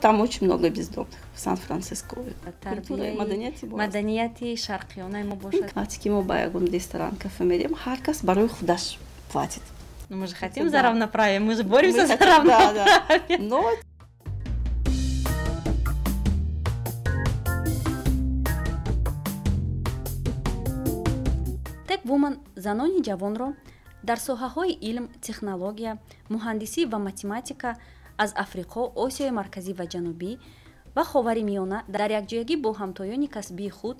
Там очень много бездомных в Сан-Франциско. Тарбияи маданияти шарқиёнаи мо бошад. Вақте ки мо ба ягон ресторан, кафе мерем, ҳар кас барои худаш платит. Ну, мы же хотим за равноправие, мы же боремся за равноправие. Но Tech Woman занони ҷавонро дар соҳаҳои илм, технология, муҳандисӣ ва математика аз Африқо, Осиёи Марказӣ ва Ҷанубӣ ва Ховари Миёна дар якҷоягӣ бо ҳамтоёни касбии худ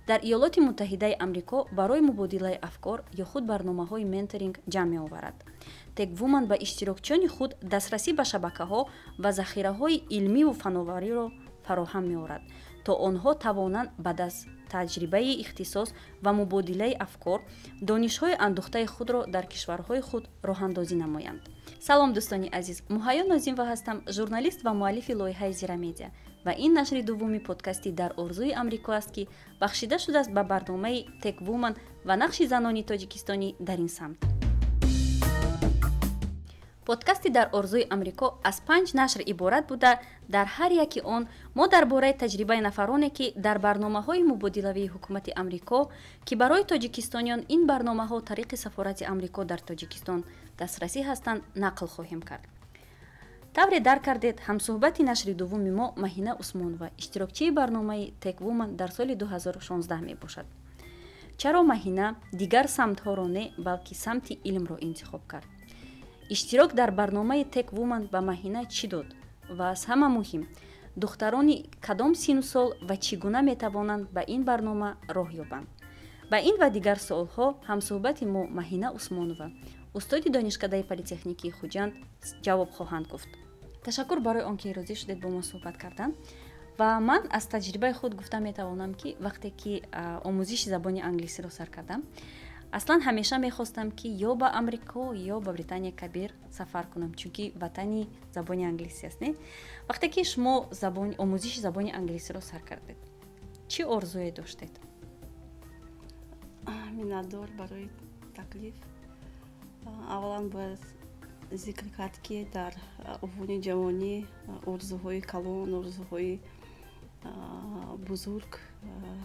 дар Иёлоти Муттаҳидаи Амрико барои мубодилаи афкор ё худ барномаҳои менторинг ҷамъ меоварад. Tech Woman ба иштирокчиёни худ дастрасӣ ба шабакаҳо ва захираҳои илмиву фановариро фароҳам меорад, то онҳо тавонанд баъд аз таҷрибаи ихтисос ва мубодилаи афкор донишҳои андӯхтаи худро дар кишварҳои худ роҳандозӣ намоянд. Салом, дӯстони азиз, Муҳайё Нозимова ҳастам, журналист ва муаллифи лоиҳаи Зира Медиа, ва ин нашри дуввуми подкасти «Дар орзуи Амрико» аст, ки бахшида шудааст ба барномаи Tech Woman ва нақши занони тоҷикистонӣ дар ин самт. Подкасти «Дар орзуи Амрико» аз 5 нашр иборат буда, дар ҳар яки он мо дар бораи таҷрибаи нафароне, ки дар барномаҳои мубодилавии ҳукумати Амрико, ки барои тоҷикистониён ин барномаҳо тариқи сафорати Амрико дар Тоҷикистон дастрасӣ ҳастанд, нақл хоҳем кард. Тавре дарк кардед, ҳамсӯҳбати нашри дуввуми мо Маҳина Усмонова, иштирокчии барномаи Tech Woman дар соли 2016 мебошад. Чаро Маҳина дигар самтҳоро не, балки самти илмро интихоб кард? Иштирок дар барномаи Tech Woman ба Маҳина чӣ дод? Ва аз ҳама муҳим, духтарони кадом сину сол ва чӣ гуна метавонанд ба ин барнома роҳ ёбанд? Ба ин ва дигар суолҳо ҳамсӯҳбати мо Маҳина Усмонова, устоди Донишкадаи политехникии Хуҷанд, ҷавоб хоҳанд гуфт. Ташаккур барои он ки розӣ шудед бо мо суҳбат кардан. Ва ман аз таҷрибаи худ гуфта метавонам, ки вақте ки омӯзиши забони англисиро сар кардам, аслан ҳамеша мехостам, ки ё ба Амрико, ё ба Британия Кабир сафар кунам, чунки ватани забони англисӣ аст, не? Вақте ки шумо омӯзиши забони англисиро сар кардед, чӣ орзуе доштед? Миннатдор барои таклиф. Аввалан бояд зикр кард, ки дар овони ҷавонӣ орзуҳои калон, орзуҳои бузург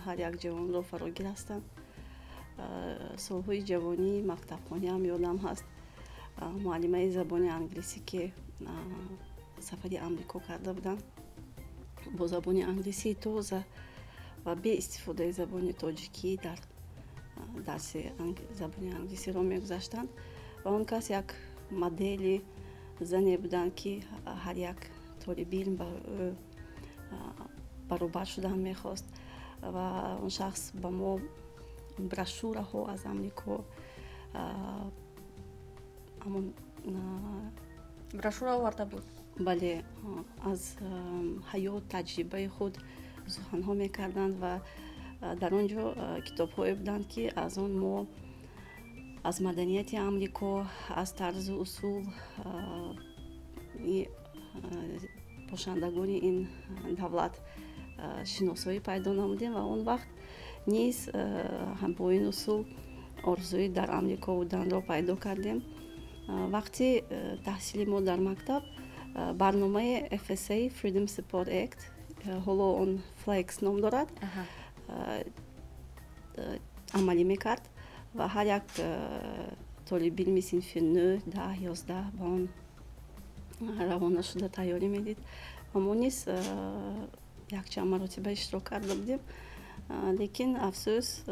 ҳар як ҷавонро фарогир ҳастанд. Солҳои ҷавонӣ, мактабхониам ёдам ҳаст, муаллимаи забони англисӣ, ки сафари Амрико карда буданд, бо забони англисии тоза ва беистифодаи забони тоҷикӣ дар дарси забони англисиро мегузаштанд, ва он кас як модели зане буданд, ки ҳар як толиби илм ба ӯ баробар шудан мехост. Ва он шахс ба мо брошюраҳо аз Амрико, ҳамон брошюра оварда буд. Бале, аз ҳаёт, таҷрибаи худ суханҳо мекарданд, ва дар он ҷо китобҳое буданд, ки аз он мо аз маданияти Амрико, аз тарзу усул бошандагони ин давлат шиносоӣ пайдо намудем. Ва он вақт низ ҳам бо ин усул орзуи дар Амрико буданро пайдо кардем. Вақти таҳсили мо дар мактаб барномаи FSA, Freedom Support Act, ҳоло он FLEX ном дорад, амалӣ мекард, ва ҳар як толиби илми синфи 9, 10, 11 ба он равона шуда тайёрӣ медид. Ва мо низ якчанд маротиба иштирок карда будем, лекин афсӯс,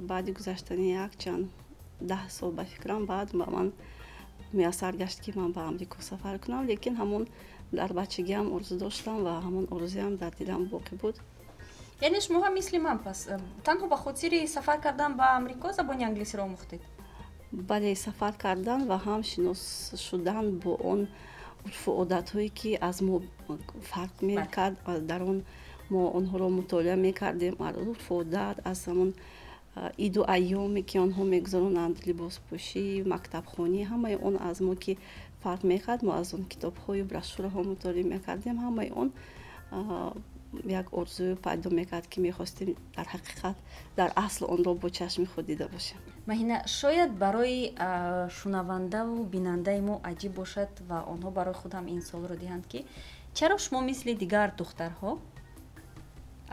баъди гузаштани якчанд 10 сол, ба фикрам, баъд ба ман муяссар гашт, ки ман ба Амрико сафар кунам. Лекин ҳамон дар бачагиам орзу доштам ва ҳамон орзуям дар дилам боқӣ буд. Яъне шумо ҳам мисли ман пас танҳо ба хотири сафар кардан ба Амрико забони англисиро омӯхтед? Бале, сафар кардан ва ҳам шинос шудан бо он урфу одатҳое, ки аз мо фарқ мекард. Дар он мо онҳоро мутолиа мекардем, урфу одат, аз ҳамон иду айёме, ки онҳо мегузаронанд, либоспӯшӣ, мактабхонӣ, ҳамаи он аз мо ки фарқ мекард, мо аз он китобҳою брошюраҳо мутолиа мекардем. Ҳамаи он як орзую пайдо мекард, ки мехостем дар ҳақиқат, дар асл онро бо чашми худ дида бошем. Маҳина, шояд барои шунавандаву бинандаи мо аҷиб бошад ва онҳо барои худ ҳам ин суолро диҳанд, ки Чаро шумо мисли дигар духтарҳо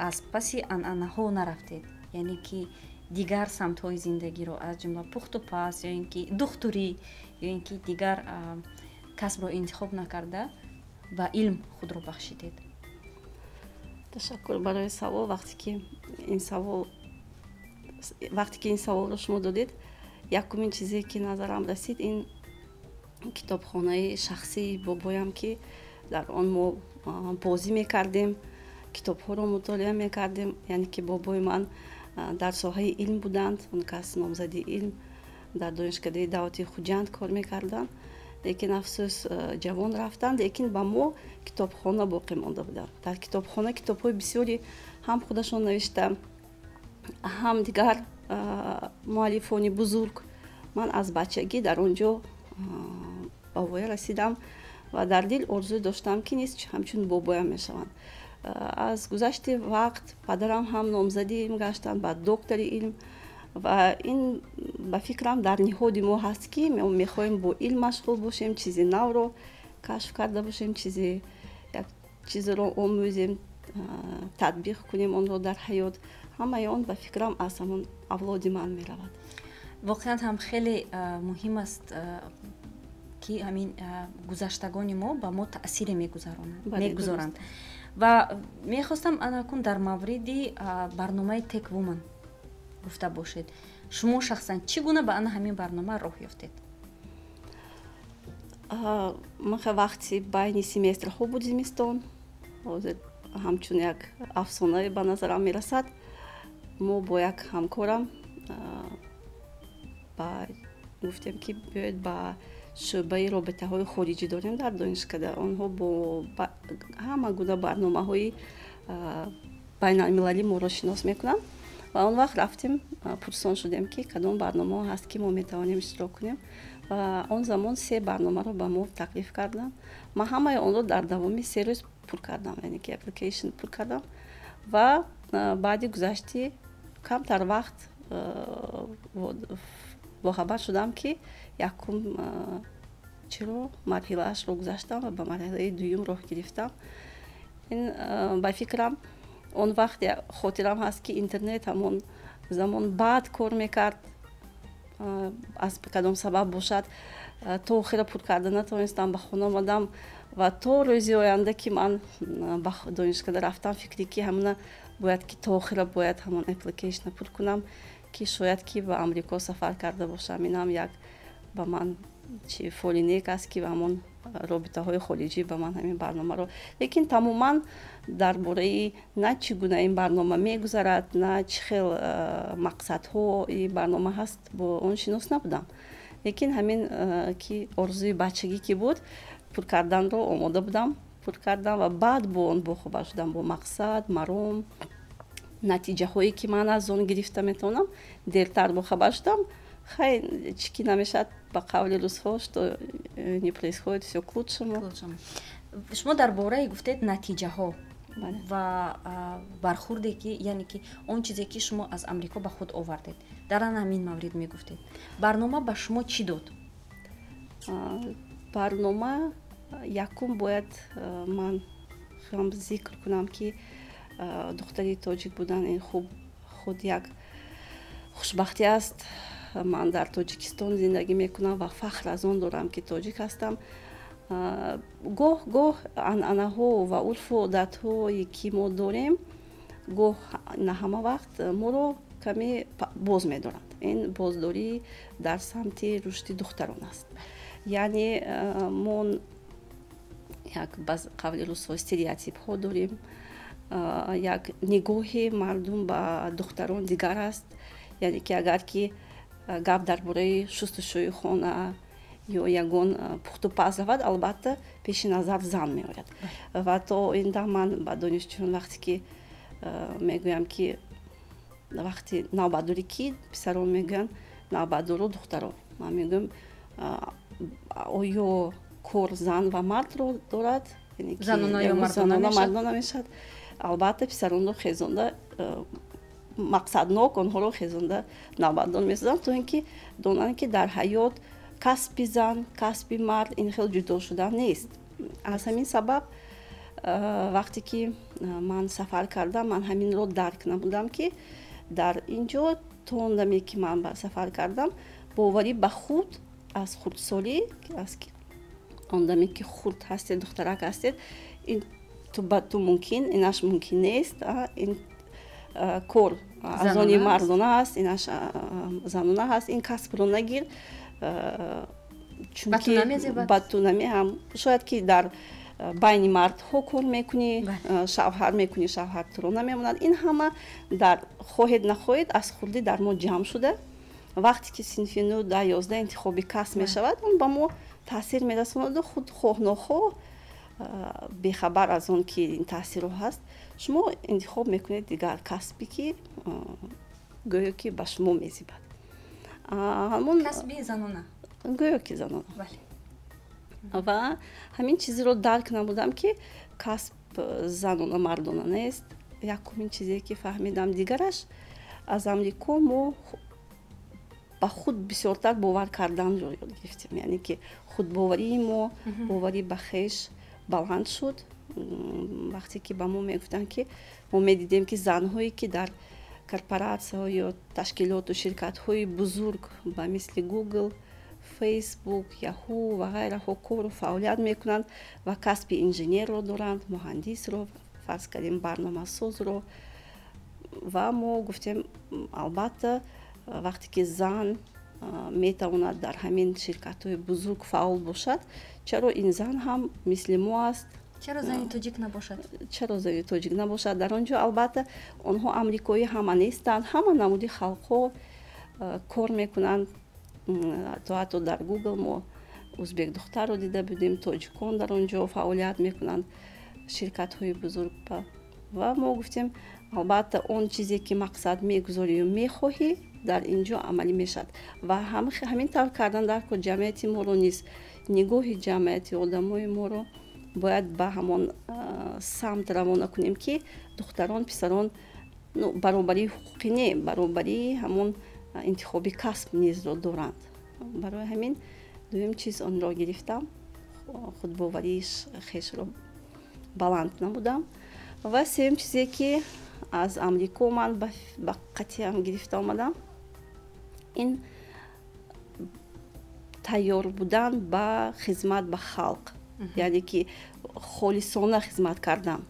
аз паси анъанаҳо нарафтед, яъне ки дигар самтҳои зиндагиро, аз ҷумла пухту паз ё ин ки духтурӣ ё ин ки дигар касбро интихоб накарда, ба илм худро бахшидед? Ташаккур барои савол. Вақте ки ин саволро шумо додед, якумин чизе ки назарам расид, ин китобхонаи шахсии бобоям, ки дар он мо бозӣ мекардем, китобҳоро мутолиа мекардем. Яъне ки бобои ман дар соҳаи илм буданд, он кас номзади илм, дар Донишкадаи давлатии Хуҷанд кор мекарданд, лекин афсӯс, ҷавон рафтанд. Лекин ба мо китобхона боқӣ монда буданд. Дар китобхона китобҳои бисёре ҳам худашон навишта, ҳам дигар муаллифони бузург. Ман аз бачагӣ дар он ҷо ба воя расидам ва дар дил орзу доштам, ки низ ҳамчун бобоям мешаванд. Аз гузашти вақт падарам ҳам номзади илм гаштанд, баъд доктори илм, ва ин ба фикрам дар ниҳоди мо ҳаст, ки мо мехоҳем бо илм машғул бошем, чизи навро кашф карда бошем, чизи як чизеро омӯзем, татбиқ кунем онро дар ҳаёт. Ҳамаи он ба фикрам аз ҳамон авлоди ман меравад. Воқеан ҳам хеле муҳим аст, ки ҳамин гузаштагони мо ба мо таъсире мегузоранд. Ва мехостам анакун дар мавриди барномаи Tech Woman гуфта бошед. Шумо шахсан чӣ гуна ба ана ҳамин барнома роҳ ёфтед? Ман вақти байни семестрҳо буд, зимистон, ҳозир ҳамчун як афсонае ба назарам мерасад. Мо бо як ҳамкорам ба гуфтем, ки биёед ба шӯъбаи робитаҳои хориҷӣ дорем дар донишкада, онҳо бо ҳама гуна барномаҳои байналмилалӣ моро шинос мекунанд. Ва он вақт рафтем, пурсон шудем, ки кадом барномаҳо ҳаст, ки мо метавонем иштирок кунем. Ва он замон се барномаро ба мо таклиф карданд. Ман ҳамаи онро дар давоми 3 рӯз пур кардам, яъне ки application пур кардам. Ва баъди гузашти камтар вақт бохабар шудам, ки якум чиро марҳилаашро гузаштам ва ба марҳилаи дуюм роҳ гирифтам. Ин ба фикрам он вақт хотирам ҳаст, ки интернет ҳамон замон баъд кор мекард, аз кадом сабаб бошад, то охира пур карда натавонистам, ба хона омадам ва то рӯзи оянда, ки ман ба донишкада рафтам, фикре ки ҳамона бояд, ки то охира бояд ҳамон application пур кунам, ки шояд ки ба Амрико сафар карда бошам. Инам як ба ман чи фоли нек аст, ки ҳамон робитаҳои хориҷӣ ба ман ҳамин барномаро. Лекин тамоман дар бораи на чӣ гуна ин барнома мегузарад, на чӣ хел мақсадҳои барнома ҳаст, бо он шинос набудам. Лекин ҳамин ки орзуи бачагӣ ки буд, пур карданро омода будам, пур кардам ва баъд бо он бохабар шудам, бо мақсад, маром, натиҷаҳое ки ман аз он гирифта метавонам, дертар бохабар шудам. Хай, чӣ ки намешавад, ба қавли русҳо, что не происходит, все к лучшему. Шумо дар бораи гуфтед натиҷаҳо ва бархурде, ки яъне ки он чизе, ки шумо аз Амрико ба худ овардед, дар ана ҳамин маврид мегуфтед, барнома ба шумо чӣ дод? Барнома якум бояд ман хам зикр кунам, ки духтари тоҷик будан ин хуб худ як хушбахтӣ аст. Ман дар Тоҷикистон зиндагӣ мекунам ва фахр аз он дорам, ки тоҷик ҳастам. Гоҳ гоҳ анъанаҳо ва урфу одатҳое, ки мо дорем, гоҳ, на ҳама вақт, моро каме боз медоранд. Ин боздорӣ дар самти рушди духтарон аст, яъне мо як ба қавли русҳо стереотипҳо дорем, як нигоҳи мардум ба духтарон дигар аст. Яъне ки агар ки гап дар бораи шустушӯи хона ё ягон пухтупаз равад, албатта, пеши назар зан меояд. Ва то ин дам ман ба донишҷӯён вақте ки мегӯям, ки вақти навбатдорӣ ки писарон мегӯянд, навбатдоро духтарон, ман мегӯям: оё кор зан ва мардро дорад? Мардо намешавад. Албатта, писаронро хезонда, мақсаднок онҳоро хезонда навбатдор месозанд, то ин ки донанд, ки дар ҳаёт касби зан, касби мард ин хел ҷудо шуда нест. Аз ҳамин сабаб Вақте ки ман сафар кардам, ман ҳаминро дарк намудам, ки дар ин ҷо то он даме, ки ман сафар кардам, боварӣ ба худ аз хурдсолӣ, аз он даме, ки хурд ҳастед, духтарак ҳастед, ин ба ту мумкин, инаш мумкин нест, ин кор аз они мардона аст, инаш занона ҳаст, ин касбро нагир, чунки ба ту намеҳам, шояд ки дар байни мардҳо кор мекунӣ, шавҳар мекунӣ, шавҳар туро намемонад. Ин ҳама дар хоҳед нахоҳед аз хурдӣ дар мо ҷамъ шуда, вақте ки синфи 9, 10, 11 интихоби касб мешавад, он ба мо таъсир мерасонаду худ хоҳ нохоҳ, бехабар аз он ки ин таъсирро ҳаст, шумо интихоб мекунед дигар касбе, ки гӯё ки ба шумо мезибад. Касби занона. Гӯё ки занона. Ва ҳамин чизеро дарк намудам, ки касб занона мардона нест. Якумин чизе, ки фаҳмидам. Дигараш, аз Амрико мо ба худ бисёртар бовар карданро ёд гирифтем, яъне ки худбоварии мо, боварӣ ба хеш баланд шуд. Вақте ки ба мо мегуфтанд, ки мо медидем, ки занҳое, ки дар корпоратсияҳо ё ташкилоту ширкатҳои бузург ба мисли Google, Facebook, Yahoo ва ғайраҳо кору фаъолият мекунанд ва касби инженерро доранд, муҳандисро, фарз кардем, барномасозро, ва мо гуфтем, албатта, вақте ки зан метавонад дар ҳамин ширкатҳои бузург фаъол бошад, чаро ин зан ҳам мисли мо аст? Чаро зани тоҷик набошад? Чаро зани тоҷик набошад? Дар он ҷо, албатта, онҳо амрикоӣ ҳама нестанд, ҳама намуди халқҳо кор мекунанд. То ҳатто дар Google мо узбек духтарро дида будем, тоҷикон дар он ҷо фаъолият мекунанд, ширкатҳои бузург. Ва мо гуфтем, албатта, он чизе, ки мақсад мегузорию мехоҳӣ, дар ин ҷо амалӣ мешавад. Ва ҳамин тавр кардан дар кор ҷамъияти моро низ, нигоҳи ҷамъияти одамои моро бояд ба ҳамон самт равона кунем, ки духтарон, писарон баробарии ҳуқуқӣ не, баробарии ҳамон интихоби касб низро доранд. Барои ҳамин дуюм чиз онро гирифтам, худбоварии хешро баланд намудам. Ва сеюм чизе, ки аз Амрико ман ба қатъиам гирифта омадам, ин тайёр будан ба хизмат ба халқ, яъне ки холисона хизмат кардан.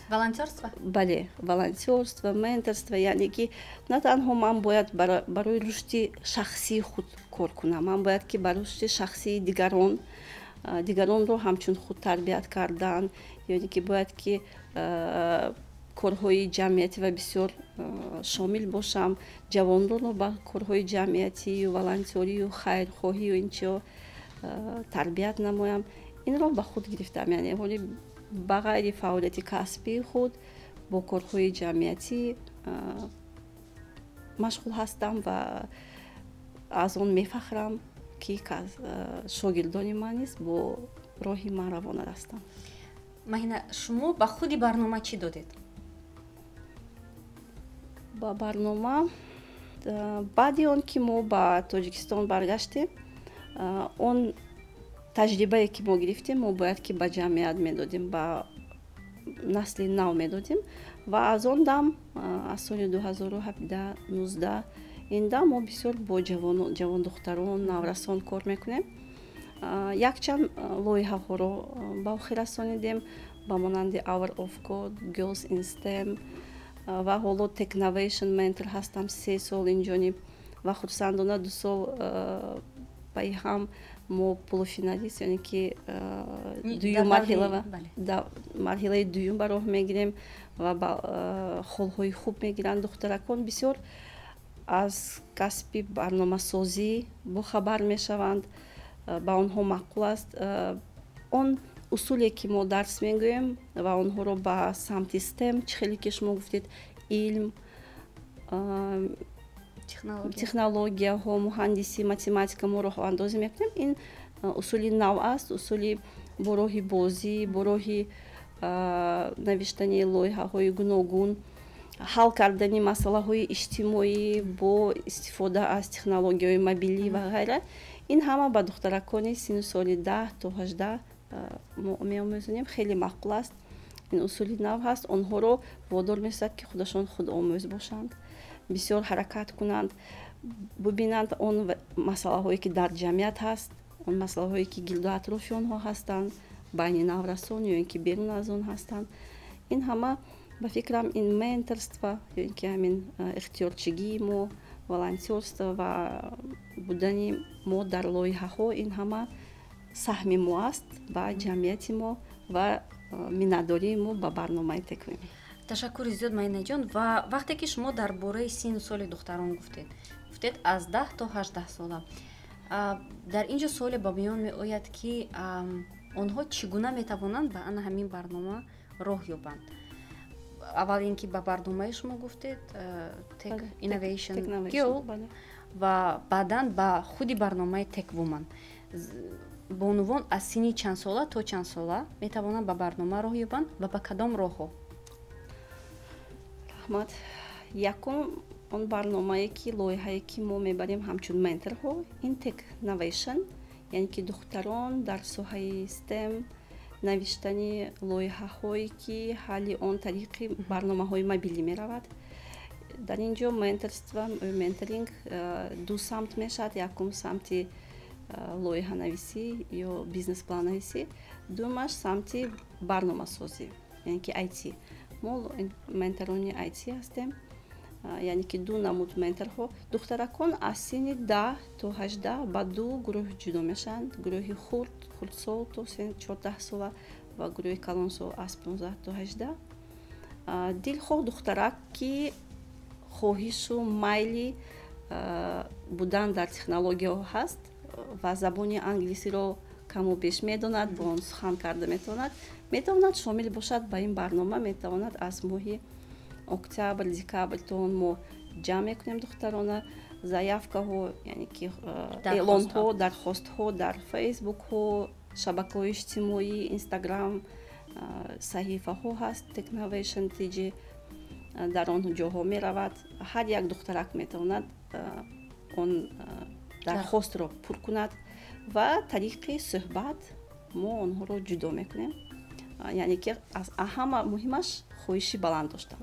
Волонтёрство. Бале, волонтёрство, менторство, яъне ки на танҳо ман бояд барои рушди шахсии худ кор кунам, ман бояд ки ба рушди шахсии дигарон, дигаронро ҳамчун худ тарбият кардан, яъне ки бояд ки корҳои ҷамъиятӣ ва бисёр шомил бошам, ҷавононро ба корҳои ҷамъиятию волонтёрию хайрхоҳию ин чиҳо тарбият намоям. Инро ба худ гирифтам, яъне ҳоли ба ғайри фаъолияти касбии худ бо корҳои ҷамъиятӣ машғул ҳастам ва аз он мефахрам, ки шогирдони ман низ бо роҳи ман равона ҳастанд. Маҳина, шумо ба худи барнома чӣ додед? Ба барнома, баъди он ки мо ба Тоҷикистон баргаштем, он таҷрибае, ки мо гирифтем, мо бояд ки ба ҷамъият медодем, ба насли нав медодем. Ва аз он дам, аз соли 2017, ин дам мо бисёр бо ҷавондухтарон, наврасон кор мекунем. Якчанд лоиҳаҳоро ба охир расонидем, ба монанди Hour of Code, Girls in STEM, ва ҳоло Technovation Mentor ҳастам 3 сол инҷониб ва хурсандона 2 сол пайи ҳам мо полуфиналист, яъне ки дуюм марҳила, марҳилаи дуюм ба роҳ мегирем ва ба холҳои хуб мегиранд. Духтаракон бисёр аз касби барномасозӣ бохабар мешаванд, ба онҳо маъқул аст он усуле, ки мо дарс мегӯем ва онҳоро ба самти STEM, чӣ хеле ки шумо гуфтед, илм, технологияҳо, муҳандисӣ, математика, мо роҳандозӣ мекунем. Ин усули нав аст, усули бо роҳи бозӣ, бо роҳи навиштани лоиҳаҳои гуногун, ҳал кардани масъалаҳои иҷтимоӣ бо истифода аз технологияҳои мобилӣ ва ғайра. Ин ҳама ба духтаракони синну соли 10 то 18 мо меомӯзонем, хеле маъқул аст. Ин усули нав ҳаст, онҳоро водор месозад, ки худашон худомӯз бошанд, бисёр ҳаракат кунанд, бубинанд он масъалаҳое, ки дар ҷамъият ҳаст, он масъалаҳое, ки гирду атрофи онҳо ҳастанд, байни наврасон ё ин ки берун аз он ҳастанд. Ин ҳама, ба фикрам, ин менторство ё ин ки ҳамин ихтиёрчигии мо, волонтёрство ва будани мо дар лоиҳаҳо, ин ҳама саҳми мо аст ба ҷамъияти мо ва миннатдории мо ба барномаи TechWomen. Ташаккури зиёд, Маинаҷон. Ва вақте ки шумо дар бораи синну соли духтарон гуфтед, аз 10 то 18 сола, дар ин ҷо суоле ба миён меояд, ки онҳо чӣ гуна метавонанд ба ана ҳамин барнома роҳ ёбанд? Аввал ин ки ба барномаи шумо гуфтед, Tech Innovation Girl, ва баъдан ба худи барномаи Tech Woman. Бонувон аз синни чанд сола то чанд сола метавонанд ба барнома роҳ ёбанд ва ба кадом роҳҳо? Раҳмат. Якум, он барномае ки, лоиҳае ки мо мебарем ҳамчун менторҳо, ин Technovation, яъне ки духтарон дар соҳаи STEM навиштани лоиҳаҳое, ки ҳалли он тариқи барномаҳои мобилӣ меравад. Дар ин ҷо менторство, менторинг ду самт мешавад: якум самти лоиҳанависӣ ё бизнес-планнависӣ, дуюмаш самти барномасозӣ, яъне ки IT. Мо менторони IT ҳастем, яъне ки ду намуд менторҳо. Духтаракон аз синни 10 то 18 ба ду гурӯҳ ҷудо мешаванд: гурӯҳи хурдсол то 14 сола ва гурӯҳи калонсол аз 15 то 18. Дилхоҳ духтарак, ки хоҳишу майли будан дар технологияҳо ҳаст ва забони англисиро каму беш медонад, бо он сухан карда метавонад, метавонад шомил бошад ба ин барнома. Метавонад аз моҳи октябр, декабр то он мо ҷамъ мекунем духтарона, заявкаҳо, яъне ки эълонҳо, дархостҳо дар фейсбукҳо, шабакаҳои иҷтимоӣ, Инстаграм саҳифаҳо ҳаст Technovation TJ, дар он ҷоҳо меравад. Ҳар як духтарак метавонад он дархостро пур кунад ва тариқи суҳбат мо онҳоро ҷудо мекунем. Яъне ки аз ҳама муҳимаш хоҳиши баланд доштан,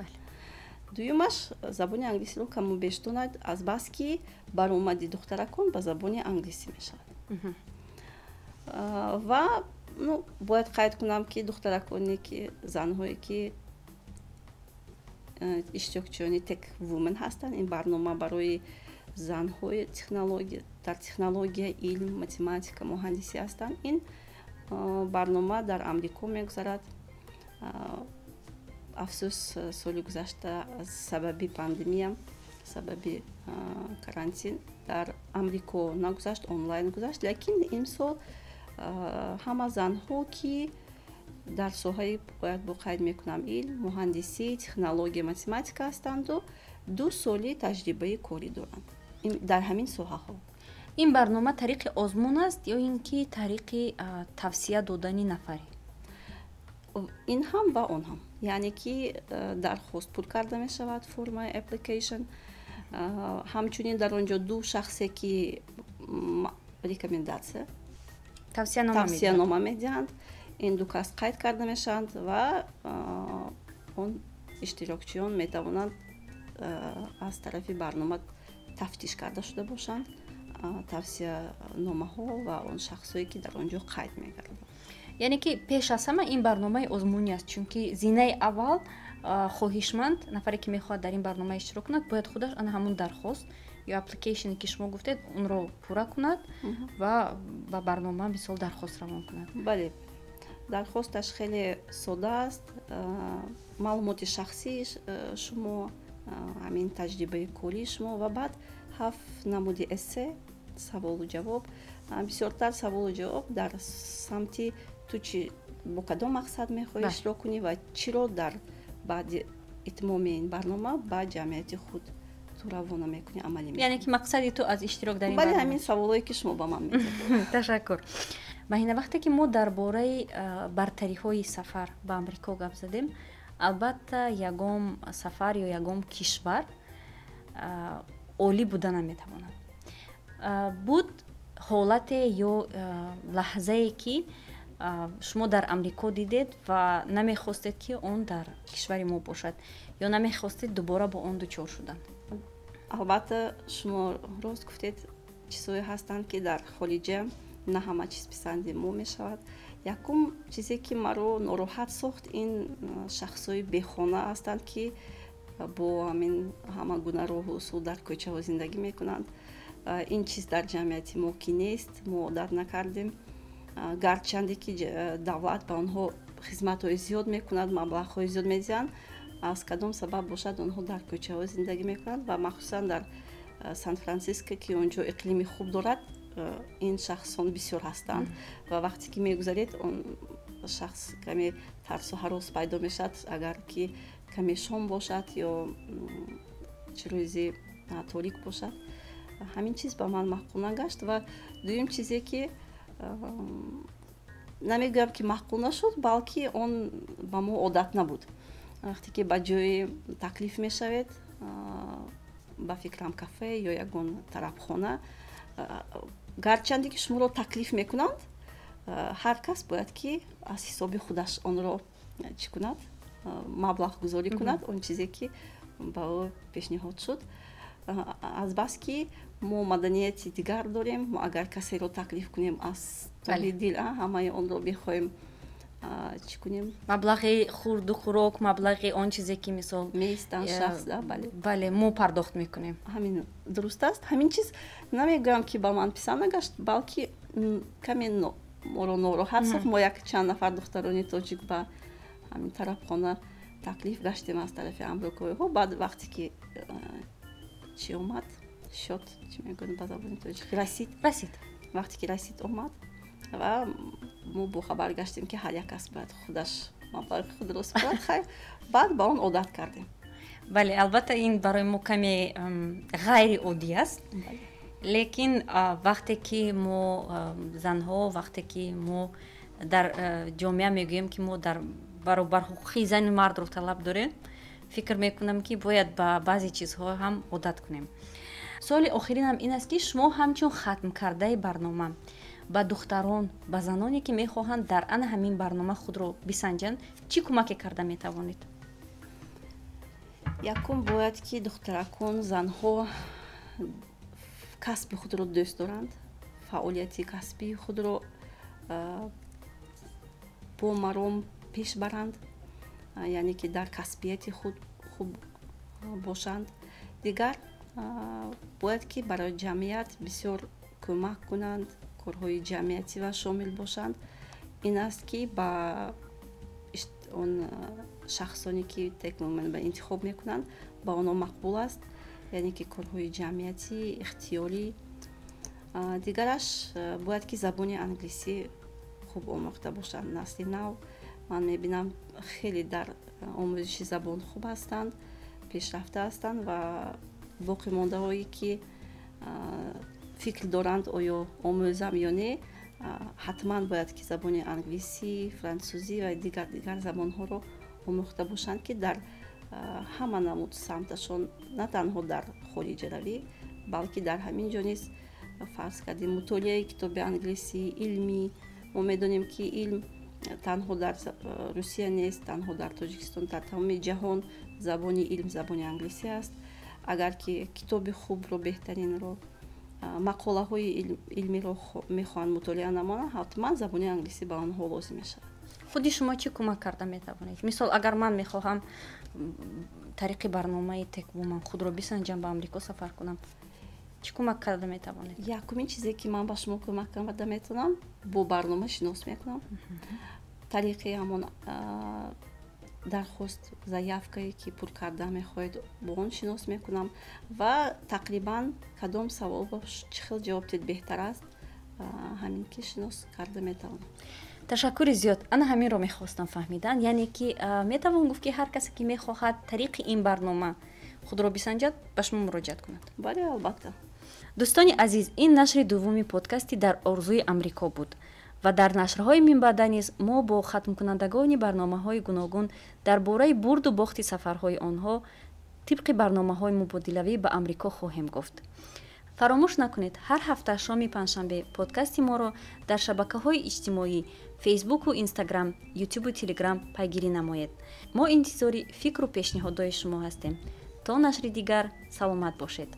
дуюмаш забони англисиро каму беш донад, азбаски баромади духтаракон ба забони англисӣ мешавад. Ва, ну, бояд қайд кунам, ки духтараконе ки, занҳое ки иштирокчиёни Tech Women ҳастанд, ин барнома барои занҳои технология, дар технология, илм, математика, муҳандисӣ ҳастанд. Ин барнома дар Амрико мегузарад. Афсӯс, соли гузашта аз сабаби пандемия, сабаби карантин дар Амрико нагузашт, онлайн гузашт. Лекин имсол ҳама занҳо, ки дар соҳаи, бояд бо қайд мекунам, илм, муҳандисӣ, технология, математика ҳастанду 2 соли таҷрибаи корӣ доранд дар ҳамин соҳаҳо. Ин барнома тариқи озмун аст ё ин ки тариқи тавсия додани нафаре? Ин ҳам ва он ҳам, яъне ки дархост пур карда мешавад, формаи application. Ҳамчунин дар он ҷо ду шахсе, ки рекомендация, тавсиянома медиҳанд, ин ду кас қайд карда мешаванд ва он иштирокчиён метавонанд аз тарафи барнома тафтиш карда шуда бошанд, тавсияномаҳо ва он шахсое, ки дар он ҷо қайд мегарданд. Яъне ки пеш аз ҳама ин барномаи озмунӣ аст, чунки зинаи аввал хоҳишманд, нафаре ки мехоҳад дар ин барнома иштирок кунад, бояд худаш ана ҳамун дархост ё application е ки шумо гуфтед, онро пурра кунад ва ба барнома, мисол, дархост равон кунад. Бале, дархосташ хеле сода аст: маълумоти шахсии шумо, ҳамин таҷрибаи кории шумо ва баъд ҳафт намуди эссе, саволу ҷавоб. Бисёртар саволу ҷавоб дар самти ту чи, бо кадом мақсад мехоҳӣ иштирок кунӣ ва чиро дар баъди итмоми ин барнома ба ҷамъияти худ ту равона мекунӣ, амалӣ. Яъне ки мақсади ту аз иштирок дар ин. Бале, ҳамин саволое, ки шумо ба ман медиҳед. Ташаккур, Маҳина. Вақте ки мо дар бораи бартариҳои сафар ба Амрико гап задем, албатта, ягон сафар ё ягон кишвар олӣ буда наметавонад. Буд ҳолате ё лаҳзае, ки Шумо дар Амрико дидед ва намехостед, ки он дар кишвари мо бошад, ё намехостед дубора бо он дучор шудан? Албатта, шумо рост гуфтед, чизҳое ҳастанд, ки дар хориҷа на ҳама чиз писанди мо мешавад. Якум чизе, ки маро нороҳат сохт, ин шахсҳои бехона ҳастанд, ки бо ҳамин ҳама гуна роҳу усул дар кӯчаҳо зиндагӣ мекунанд. Ин чиз дар ҷамъияти мо ки нест, мо одат накардем. Гарчанде ки давлат ба онҳо хизматҳои зиёд мекунад, маблағҳои зиёд медиҳанд, аз кадом сабаб бошад, онҳо дар кӯчаҳо зиндагӣ мекунанд ва махсусан дар Сан Франсиско, ки он ҷо иқлими хуб дорад, ин шахсон бисёр ҳастанд ва вақте ки мегузаред, он шахс каме тарсу ҳарос пайдо мешавад, агар ки каме шом бошад ё чӣ рӯзи торик бошад. Ҳамин чиз ба ман маъқул нагашт. Ва дуюм чизе, ки намегӯям, ки маъқул нашуд, балки он ба мо одат набуд. Вақте ки ба ҷое таклиф мешавед, ба фикрам, кафе ё ягон тарабхона, гарчанде ки шуморо таклиф мекунанд, ҳар кас бояд ки аз ҳисоби худаш онро чӣ кунад, маблағгузорӣ кунад, он чизе ки ба ӯ пешниҳод шуд. Азбаски мо маданияти дигар дорем, мо агар касеро таклиф кунем, аз тоҳи дил ҳамаи онро бихоҳем чӣ кунем. Маблағи хурду хӯрок, маблағи он чизе ки, мисол, меистанд шахс, бале. Бале, мо пардохт мекунем. Ҳамин дуруст аст. Ҳамин чиз намегӯям, ки ба ман писанд нагашт, балки каме моро нороҳат сохт. Мо як чанд нафар духтарони тоҷик ба ҳамин тарабхона таклиф гаштем аз тарафи амрикоиҳо. Баъд вақте ки чӣ омад, счёт, чӣ мегӯям ба забони тоҷик, расид. Расид. Вақте ки расид омад ва мо бохабар гаштем, ки ҳар як кас бояд худаш маблағи худро супорад. Хайр, баъд ба он одат кардем. Бале, албатта, ин барои мо каме ғайриоддӣ аст, лекин вақте ки мо занҳо, вақте ки мо дар ҷомеа мегӯем, ки мо дар баробарҳуқуқи зану мардро талаб дорем, фикр мекунам, ки бояд ба баъзе чизҳо ҳам одат кунем. Суоли охиринам ин аст, ки шумо ҳамчун хатмкардаи барнома ба духтарон, ба заноне, ки мехоҳанд дар ана ҳамин барнома худро бисанҷанд, чӣ кӯмаке карда метавонед? Якум, бояд ки духтаракон, занҳо касби худро дӯст доранд, фаъолияти касбии худро бо маром пеш баранд, яъне ки дар касбияти худ хуб бошанд. Дигар, бояд ки барои ҷамъият бисёр кӯмак кунанд, корҳои ҷамъиятива шомил бошанд. Ин аст, ки ба он шахсоне, ки ба интихоб мекунанд, ба онҳо мақбул аст, яъне ки корҳои ҷамъиятӣ, ихтиёрӣ. Дигараш, бояд ки забони англисӣ хуб омӯхта бошанд. Насли нав, ман мебинам, хеле дар омӯзиши забон хуб ҳастанд, пешрафта ҳастанд ва боқимондаҳое, ки фикр доранд, оё омӯзам ё не, ҳатман бояд ки забони англисӣ, франсузӣ ва дигар дигар забонҳоро омӯхта бошанд, ки дар ҳама намуд самташон, на танҳо дар хориҷаравӣ, балки дар ҳамин ҷо низ, фарз кардем, мутолиаи китоби англисӣ, илмӣ. Мо медонем, ки илм танҳо дар Русия нест, танҳо дар Тоҷикистон, дар тамоми ҷаҳон забони илм забони англисӣ аст. Агар ки китоби хубро, беҳтаринро, мақолаҳои илмиро мехоҳанд мутолиа намонанд, ҳатман забони англисӣ ба онҳо лозим мешавад. Худи шумо чӣ кӯмак карда метавонед? Мисол, агар ман мехоҳам тариқи барномаи TechWomen худро бисанҷам, ба Амрико сафар кунам, чӣ кӯмак карда метавонед? Якумин чизе, ки ман ба шумо кӯмак карда метавонам, бо барнома шинос мекунам, тариқи ҳамон дархост, заявка е ки пур карда мехоҳед, бо он шинос мекунам ва тақрибан кадом саволро чӣ хел ҷавоб диҳед беҳтар аст, ҳамин ки шинос карда метавонам. Ташаккури зиёд. Ана ҳаминро мехостам фаҳмидан, яъне ки метавон гуфт, ки ҳар касе, ки мехоҳад тариқи ин барнома худро бисанҷад, ба шумо муроҷиат кунад? Бале, албатта. Дӯстони азиз, ин нашри дуввуми подкасти «Дар орзуи Амрико» буд ва дар нашрҳои минбаъда низ мо бо хатмкунандагони барномаҳои гуногун дар бораи бурду бохти сафарҳои онҳо тибқи барномаҳои мубодилавӣ ба Амрико хоҳем гуфт. Фаромӯш накунед, ҳар ҳафта шоми панҷшанбе подкасти моро дар шабакаҳои иҷтимоӣ Фейсбуку Инстаграм, Ютубу Телеграм пайгирӣ намоед. Мо интизори фикру пешниҳодҳои шумо ҳастем. То нашри дигар саломат бошед.